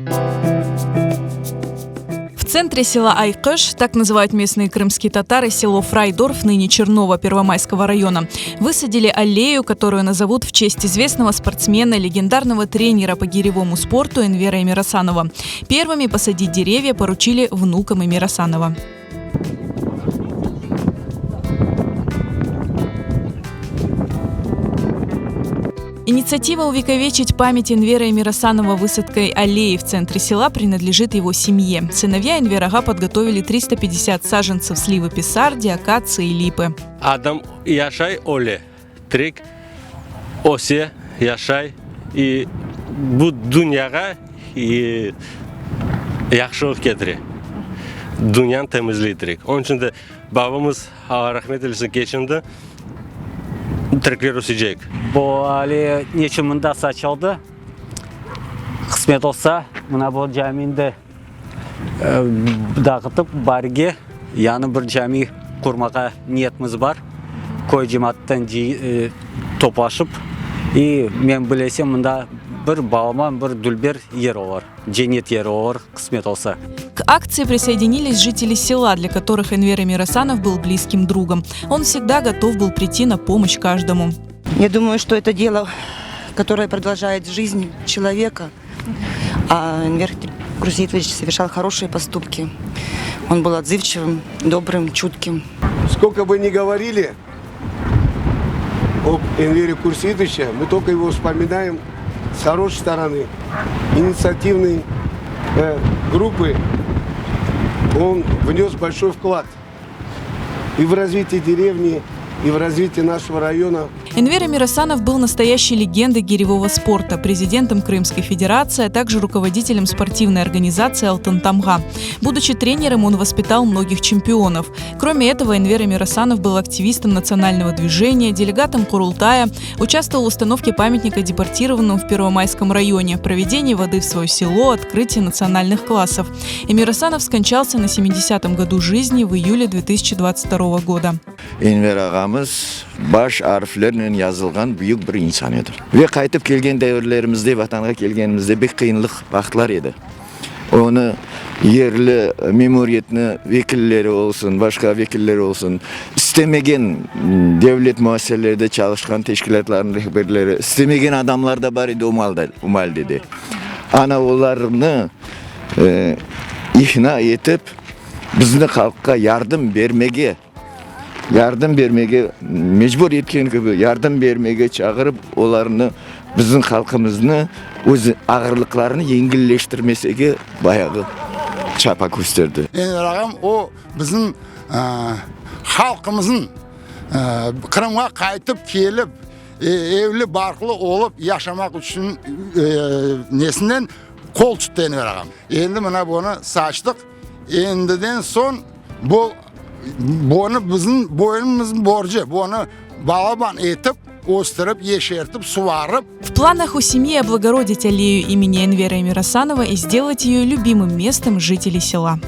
В центре села Айкыш, так называют местные крымские татары село Фрайдорф, ныне Черново Первомайского района, высадили аллею, которую назовут в честь известного спортсмена, легендарного тренера по гиревому спорту Энвера Эмирасанова. Первыми посадить деревья поручили внукам Эмирасанова. Инициатива увековечить память Энвера Эмирасанова высадкой аллеи в центре села принадлежит его семье. Сыновья Энвер-ага подготовили 350 саженцев сливы писарди, акации и липы. Adam yaşay, öle, tirik öse, yaşay i bu dünyağa i yahşılıq ketire, dünyanı temizley tirik. Onıñ içün de babamız, Alla rahmet eylesin, keçindi, tirikler ösecek. Bu ale neçün mında saçıldı? Qısmet olsa, mına bu camini de dağıtıp, barge yañı bir cami qurmağa niyetimiz bar. Köy cemaattan toplaşıp, i men bilesem, mında bir balaban, bir dülber yer olur, cennet yeri olur, qısmet olsa. К акции присоединились жители села, для которых Энвер Эмирасанов был близким другом. Он всегда готов был прийти на помощь каждому. Я думаю, что это дело, которое продолжает жизнь человека. А Энвер Курсеитович совершал хорошие поступки. Он был отзывчивым, добрым, чутким. Сколько бы ни говорили об Энвере Курсеитовиче, мы только его вспоминаем с хорошей стороны. Инициативной э, группы он внес большой вклад и в развитие деревни, и в развитие нашего района. Энвер Эмирасанов был настоящей легендой гиревого спорта, президентом Крымской Федерации, а также руководителем спортивной организации «Алтын Тамга». Будучи тренером, он воспитал многих чемпионов. Кроме этого, Энвер Эмирасанов был активистом национального движения, делегатом Курултая, участвовал в установке памятника депортированным в Первомайском районе, проведении воды в свое село, открытии национальных классов. Эмирасанов скончался на 70-м году жизни в июле 2022 года. Enver ağamız baş arflernen yazılğan büyük bir insan edi. Ve qaytıp kelgen devirlerimizde, Vatanğa kelgenimizde bek qıyınlıq vaqıtlar edi. Onı yerli memuriyetni vekilleri olsun, başqa vekilleri olsun, istemegen devlet müessiselerinde çalışqan teşkilâtlarnıñ rehberleri, istemegen adamlar da bar edi o maalde. Ana olarnı iqna etip, bizni halqqa yardım bermege, yardım bermege mecbur etken kibi, yardım bermege çağırıp, olarnı, bizim halqımıznı öz ağırlıqlarını yengilleştirmesege bayağı çaba kösterdi. Enver ağam o bizim halqımıznıñ Qırımğa qaytıp kelip, evli-barqlı olıp yaşamaq içün nesinden qol tuttı Enver ağam. Endi mına bunı saçtıq. Endiden soñ bu bunı bizim boynumıznıñ borcu, bunı balaban etip, östürip, yeşertip, suvarıp. В планах у семьи облагородить аллею имени Энвера Эмирасанова и сделать ее любимым местом жителей села.